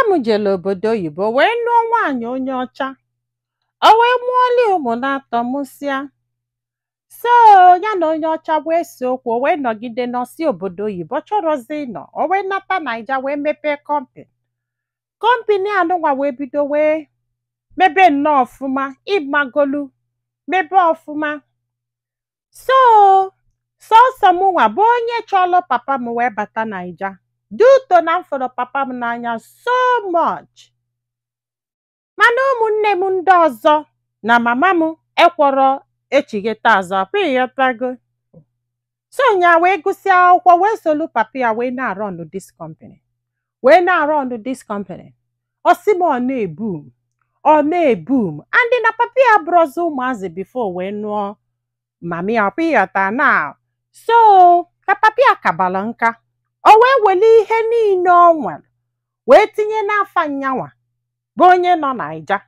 M jere obodo oyibo wee nụọ nwaanyị onye ọcha. O wee mụọli ụmụ na-atọ mụsịa. So ya na onye ọcha wee see okwu, o wee nọgide nọsi obodo oyibo, chọrọzi ịnọ. O wee nata Naija wee mepee company. Company anụnwa wee bido wee mebe nnọọ ọfụma, ịmagolu mebe ọfụma. So sọsọ mụnwa bụ onye chọlụ papa m wee bata Naija due to na m fụrụ papa m n'anya so much. Mana ụmụnne m ndị ọzọ na mama m ekwọrọ echigheta azụ ọkwa, ịghọtago. So nya wee gụsịa akwụkwọ wee solu papa ya wee na-arọnụ this company, wee na-arọnụ this company. Ọ sị m ọ na-eboom, ọ na-eboom, and na papa ya bụrụzi ụmụazị before wee nụọ mami ya, ọkwa ịghọta na. So ka papa ya kabala nka, o wee wele ihe niile ọ nwere wee tinye n'afa nyanwa bụ onye nọ Naija.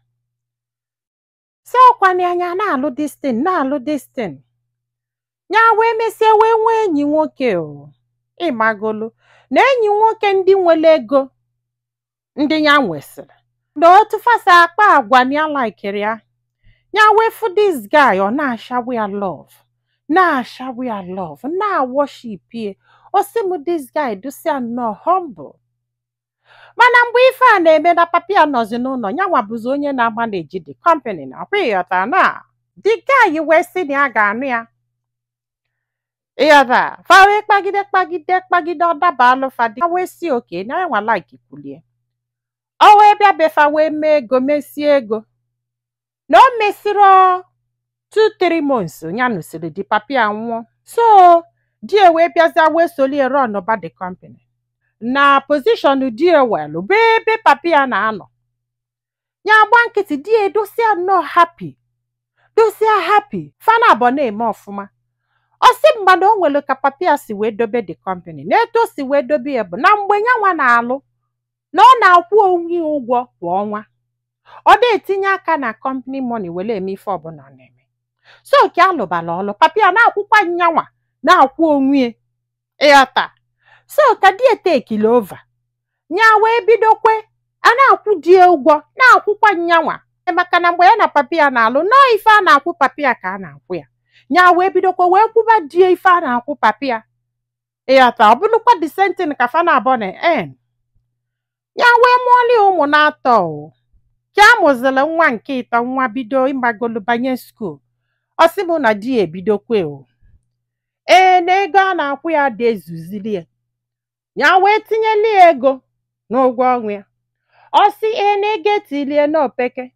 So ọkwanye anya na-alụ this thing, na-alụ this thing, ya wee mesie wee nwee enyi nwoke o. Ịmagolu na enyi nwoke ndị nwere ego ndị ya nwesịrị na otu fasa akpa agwa na ya likeri ya. Ya wee fụ this guy, ọ na-ashawu ya love, na-ashawu ya love, na-worship ye. O sị m this guy dusia nnọọ humble. Mana mgbe ife a na-eme na papa ya nọzi n'ụlọ, ya nwa bụzi onye na-amanage the company na akwa, ịghọta na. The guy wee sị na ya ga-anụ ya, ịghọta. Fa wee kpagide, kpagide, kpagide, ọ daba alụfa dị wee si oke na ya nwa like kwulie. O wee bịa befa wee mee ego, mesie ego na o mesịrị 2-3 months ya nụsịrị di, papa ya nwụọ. So di e wee bịazịa wee solie run ba the company na position di ewelu bụ ebe papa ya na-anọ. Ya agba nkịtị, di ya edosia nnọọ happy, dosia happy. Fana abụọ na-eme ọfụma. Ọ sị mmadụ o nwere ka papa ya si wee dobe the company na etu o si wee dobe ya bụ na mgbe ya nwa na-alụ na ọ na-akwụ onwe ya ụgwọ kwa ọnwa, ọ na-etinye aka na company money were eme ife ọbụla ọ na-eme. So ka alụbala ọlụ, papa ya na-akwụkwa nyanwa na-akwụ onwe ya, ịghọta. So ka di etakeli over, nya wee bidokwe a na-akwụ di ya ụgwọ, na-akwụkwa nyanwa, maka na mgbe ya na papa ya na-alụ nọọ, ife a na-akwụ papa ya ka a na-akwụ ya. Nya wee bidokwe wee kwụba di ya ife a na-akwụ papa ya, ịghọta. Ọ bụrụkwa the same thing ka fa na-abọ na en ya wee mụọli ụmụ na-atọ o. Ka a mụziri nwa nke ịtọ, nwa bido ịgbagolu banye school. Ọ sị m na di ya ebidokwe o, ee, na ego a na-akwụ ya dị ezuzili ya. Ya wee tinyeli ya ego n'ụgwọ ọnwa ya. Ọ sị ee, na ego etilie n'opeke.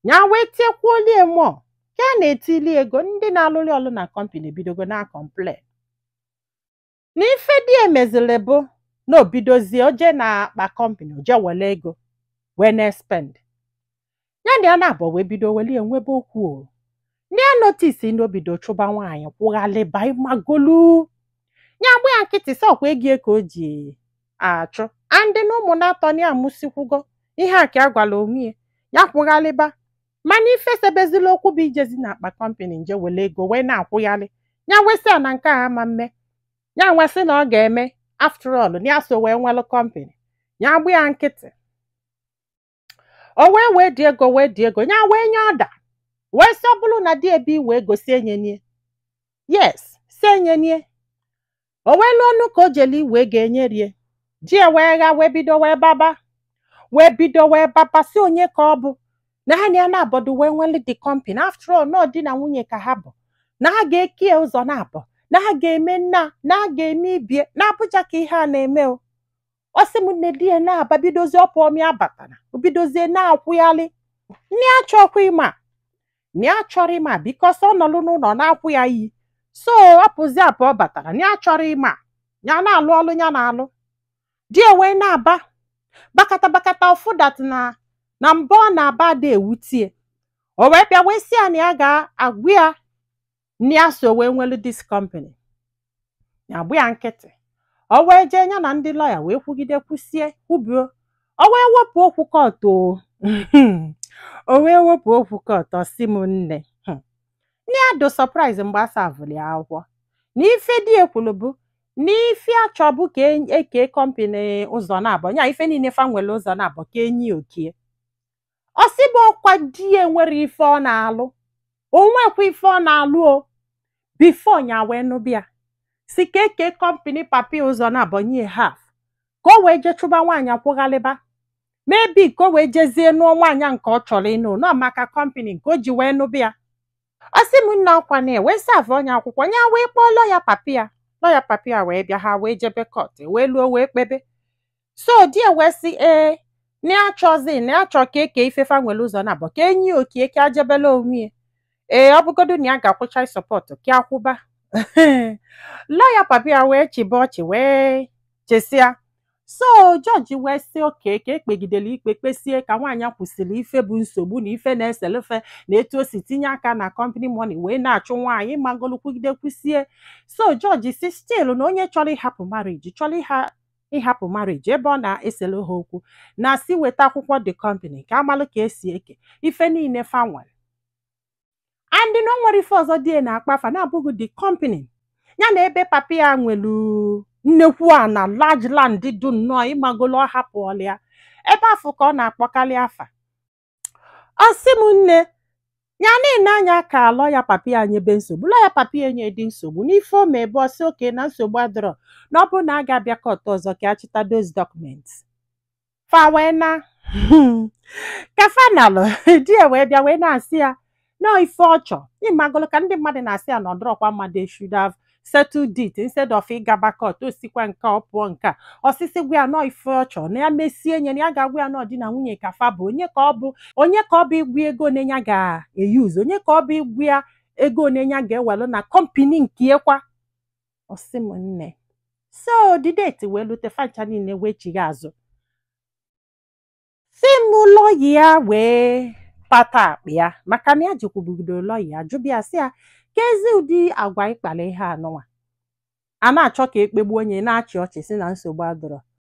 Ya wee tiekwuolie mụọ ka a na-etili ego. Ndị na-alụli ọlụ na company ebidogo na complain na ife di emezili bụ na obidozie oje na akpa company oje wele ego wee na-spend ya. Na ya na-abọ wee bido weli enwebe okwu o na ya notice na obido chụba nwaanyị kwụghalịba, ịmagolu. Ya agba ya nkịtị, sị ọkwa ego ka o ji achụ andị na ụmụ na-atọ na ya amụsikwugo ihe a ka a gwara onwe ya, ya kwụghalịba. Mana ife sebezila okwu bụ ijezi na akpa company nje wele ego wee na-akwụghalị. Ya wesị ya na nke a ama mme. Ya nwesị na ọ ga-eme, after all na ya so wee nwelụ company. Ya agba ya nkịtị. O wee wee dị ego, wee dị ego, ya wee nye ọda wee sị ọ bụrụ na di ebe iwe ego si enyenie, yes, si enyenie. O wee lụọ ọnụ ka o jele iwe ga-enyerie di ya, wee gha, wee bido wee baba, wee bido wee baba, si onye ka ọ bụ na ha na ya na-abọdo wee nwele the company. After all, nọọ di na nwunye ka ha bụ, na ha ga-ekie ụzọ na-abọ, na ha ga-eme nna, na ha ga-eme ibie na Abuja ka ihe a na-eme o. Ọ sị m nne, di ya na-aba, bidozie ọpụ ọmịa batara, o bidozie na-akwụghalị. Nne ya chọkwa ịma na ya chọrọ ịma because ọ nọlụ n'ụlọ na-akwụ ya iyi. So ọ pụzi apụ, ọ batara na ya chọrọ ịma ya na-alụ ọlụ ya na-alụ. Di ya wee na-aba bakata bakata ọfụ that na mbọ ọ na-aba dị ewutie. O wee bịa wee sị ya na ya ga-agwa ya na ya so wee nwelu this company. Ya agba ya nkịtị. O wee jee ya na ndị lọya wee kwugide, kwusie, kwubio. O wee wepụ okwu court o, o wee wepụ okwu court. Ọ sị m nne, nne ya do surprise mgbe a servụrụ ya akwụkwọ na ife di ekwuru bụ N'ife achọbụ ka eke company ụzọ na-abọ nya, ife niile fa nwere ụzọ na-abọ, ka enyi okie. Ọ sị bụ ọkwa di ya nwere ife ọ na-alụ, o nwekwa ife ọ na-alụ o before nya wee nụbịa, si ka eke company papi ụzọ na-abọ, nye half, ka o wee jee chụba nwaanyị akwụghalịba, maybe ka o wee jezie nụọ nwaanyị nke ọ chọrọ ịnụ nọ, maka company nke o ji wee nụbịa. Ọ sị m nna, ọkwa na wee serve onye akwụkwọ nya, wee kpọọ lọya papi ya. Lọya papi ya wee bịa, ha wee jebe court, wee luo, wee kpebe. So di ya wee sị ee, na ya chọzi, na ya chọ ka eke ifefa nwere ụzọ na-abọ, ka enyi okie, ka ajebela onwe ya. Ee, ọ bụgodu na ya ga-akwụcha support ka akwụba. Lọya papi ya wee chịba ọchị, wee chesịa. So jọji wee sị oke ka ekpegidere ikpe, kpesie ka nwaanyị kwụsịrị ife bụ nsogbu na ife na-eselefe na etu o si tinye aka na company money wee na-achụ nwaanyị magolu kwugide kwụsie. So jọji si still na onye chọrọ ịhapụ marriage, chọrọ ịhapụ marriage ebe ọ na-esele ha okwu, na si weta akwụkwọ the company ka amalụ ka esi eke ife niile fa nwere, and na o nwere ife ọzọ die na-akpa afa na-abụghị the company ya, na ebe papi ya nwelu nnekwu ana, large land dị nnọọ, ịmagolo ọ hapụọla ya ebe afọ ka ọ na-akpọkarị afa. Ọ sị m nne, ya na-ene anya ka lọya papi ya nyebe nsogbu, lọya papi ya enye dị nsogbu n'ife o ma ebe ọ sị oke na nsogbu adịrọ, na ọ bụrụ na a ga-abịa court ọzọ ka achịta those documents fa. Wee na ka fanalụ di ya wee bịa, wee na-asị ya nọọ ife ọ chọ, ịmagolo ka ndị mmadụ na-asị ya na ọ dọrọkwa mma, they should have settled it instead of ịgaba court. O sikwa nke ọ pụọ nke a, ọsịsị gwa ya nọọ ife ọ chọ, na ya mesie nye, na ya ga-agwa ya nọọ di na nwunye ka fa bụ. Onye ka ọ bụ, onye ka ọ bụ ịgwa ego one ya ga-eyuzu, onye ka ọ bụ ịgwa ya ego one ya ga-ewelu na company nke kwa. Ọsị m nne, so the date wee lute, fancha niile wee chigha azụ, si m lọya ya wee pata akpa ya, maka na ya jikwubugido lọya ya jụbịa, sị ya ka ezi ụdị agwa ịkpara ihe anụnwa a na-achọ ka ekpegbu onye na-achị ọchị, si na nsogbu adọrọ.